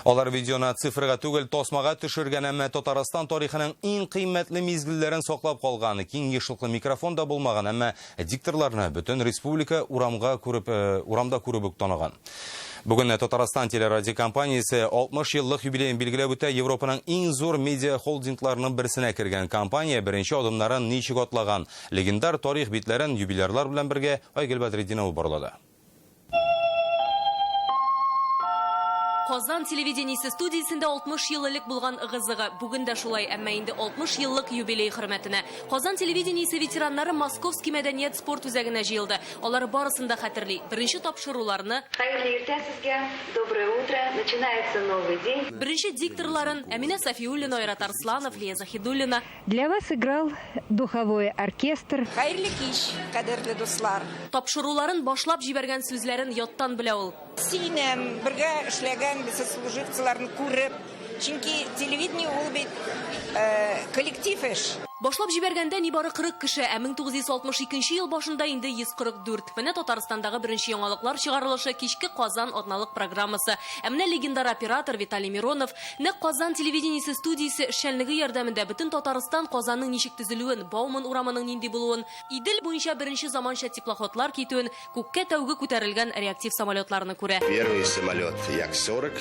Алар видеоны цифрга түгел, тасмага төшергән, әмма Татарстан тарихының иң кыйммәтле мизгелләрен саклап калган. Киң ешлыклы микрофон да булмаган, әмма дикторларны бөтен республика урамга күреп, урамда күреп үк таныган. Бүген Татарстан телерадиокомпаниясе 60 еллык юбилеен билгеләп үтә. Европаның иң зур медиа холдингларының берсенә кергән компания беренче адымнарын ничек атлаган? Легендар тарих битләрен юбилярлар белән бергә Айгөл Бәдретдинова барлады. Казан телевидениесе студиясендә 60 ел элек булган ыгы-зыгы. Бүген дә шулай, әмма инде 60 еллык юбилей хөрмәтенә. Казан телевидениесе ветераннары Московский мәдәният спорт үзәгенә җыелды. Алар барысын да хәтерли. Беренче тапшыруларны. Хәерле иртә сезгә! Доброе утро! Начинается новый день. Беренче дикторларын, Әминә Сафиуллина, Айрат Арсланов, Лия Заһидуллина. Для вас играл духовой оркестр. Хәерле кич, кадерле дуслар! Тапшыруларын башлап җибәргән сүзләрен яттан белә ул. Сөенәм, бергә эшләгән сослуживцыларны күреп, чөнки телевидение ул бит коллектив эш. Башлап җибәргәндә нибары 40 кеше, ә 1962 ел башында инде 144. Менә Татарстандагы беренче яңалыклар чыгарылышы, Кичке Казан атналык программасы. Ә менә легендар оператор Виталий Миронов, Нәкъ Казан телевидениесе студиясе эшчәнлеге ярдәмендә бөтен Татарстан Казанның ничек төзелүен, Бауман урамының нинди булуын, Идел буенча беренче заманча теплоходлар китүен, күккә тәүге күтәрелгән реактив самолетларны күрә. Первый самолет Як-40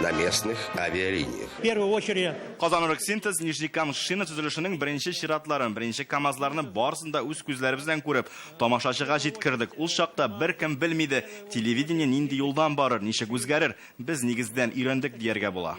на местных авиалиниях. В первую очередь. Казаноргсинтез Нижнекамск шина төзелешенең беренче чиратларын, беренче КАМАЗларны барысын да үз күзләребез белән күреп, тамашачыга җиткердек. Ул чакта беркем белми иде, телевидение нинди юлдан барыр, ничек үзгәрер. Без нигездән өйрәндек дияргә була.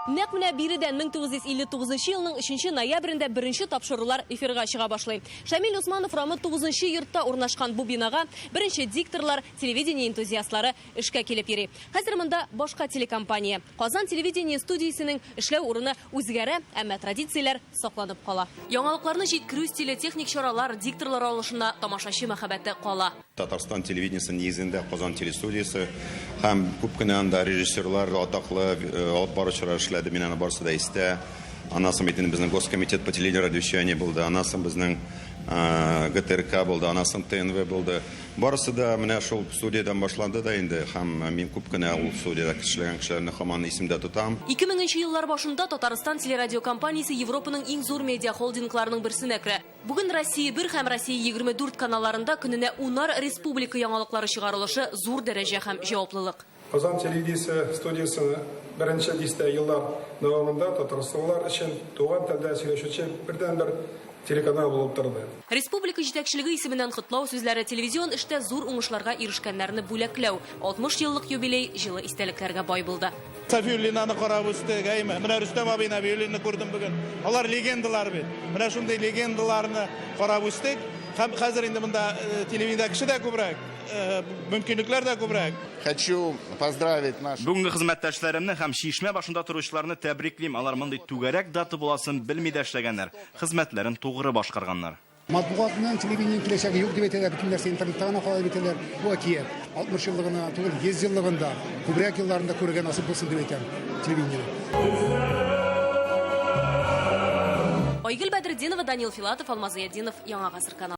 Нәкъ менә биредән 1959 елның 3 ноябрендә беренче тапшырулар эфирга чыга башлый. Шамил Усманов урамы 9 нчы йортта урнашкан бу бинага беренче дикторлар, телевидение энтузиастлары эшкә килеп йөри. Хәзер монда башка телекомпания. Казан телевидение студиясенең эшләү урыны үзгәрә, әмма традицияләр сакланып кала. Яңалыкларны җиткерү стиле, техник чаралар, дикторлар алышына, тамашачы мәхәббәте кала. Татарстан телевидениесе нигезендә Казан телестудиясе һәм күп кенә анда режиссерлар, атаклы алып баручылар эшләде. Мин аны барысы да истә. Аннан соң бит инде безнең Госкомитет по телевидению радиовещанию булды, аннан соң безнең ГТРК булды, аннан соң ТНВ булды. Барысы да менә шул студиядән башланды да инде һәм мин күп кенә ул студиядә эшләгән кешеләрне һаман исемдә тотам. 2000 нче еллар башында Татарстан телерадиокомпаниясе Европаның иң зур медиахолдингларының берсенә керә. Бүген Россия бер һәм Россия 24 каналларында көненә унар республика яңалыклары чыгарылышы зур дәрәҗә һәм җаваплылык. Казан телевидениесе студиясе берничә дистә еллар дәвамында татарстанлылар өчен туган телдә сөйләшүче бердәнбер телеканал булып торды. Республика җитәкчелеге исеменнән котлау сүзләре, телевизион эштә зур уңышларга ирешкәннәрне бүләкләү, 60 еллык юбилей җылы истәлекләргә бай булды. Сафиуллинаны карап үстек, әйме? Менә Рөстәм абый Нәбиуллинны күрдем бүген. Алар легендалар бит. Менә шундый легендаларны карап үстек. Һәм хәзер инде монда телевидениедә кеше дә күбрәк. Мөмкинлекләр дә күбрәк. Хочу поздравить наш. Бүгенге хезмәттәшләремне һәм чишмә башында торучыларны тәбриклим. Алар мондый түгәрәк дата буласын белми дә эшләгәннәр, хезмәтләрен тугры башкарганнар. Матбугатның, телевидениенең киләчәге юк дип әйтәләр, бөтен нәрсә интернетта гына кала дип әйтәләр. Бу әкият. 60 еллыгына түгел, 100 еллыгында, күбрәк елларында күрергә насыйп булсын дип әйтәм телевидениене. Айгөл Бәдретдинова, Данил Филатов, Алмаз Зыятдинов, Яңа Гасыр каналы.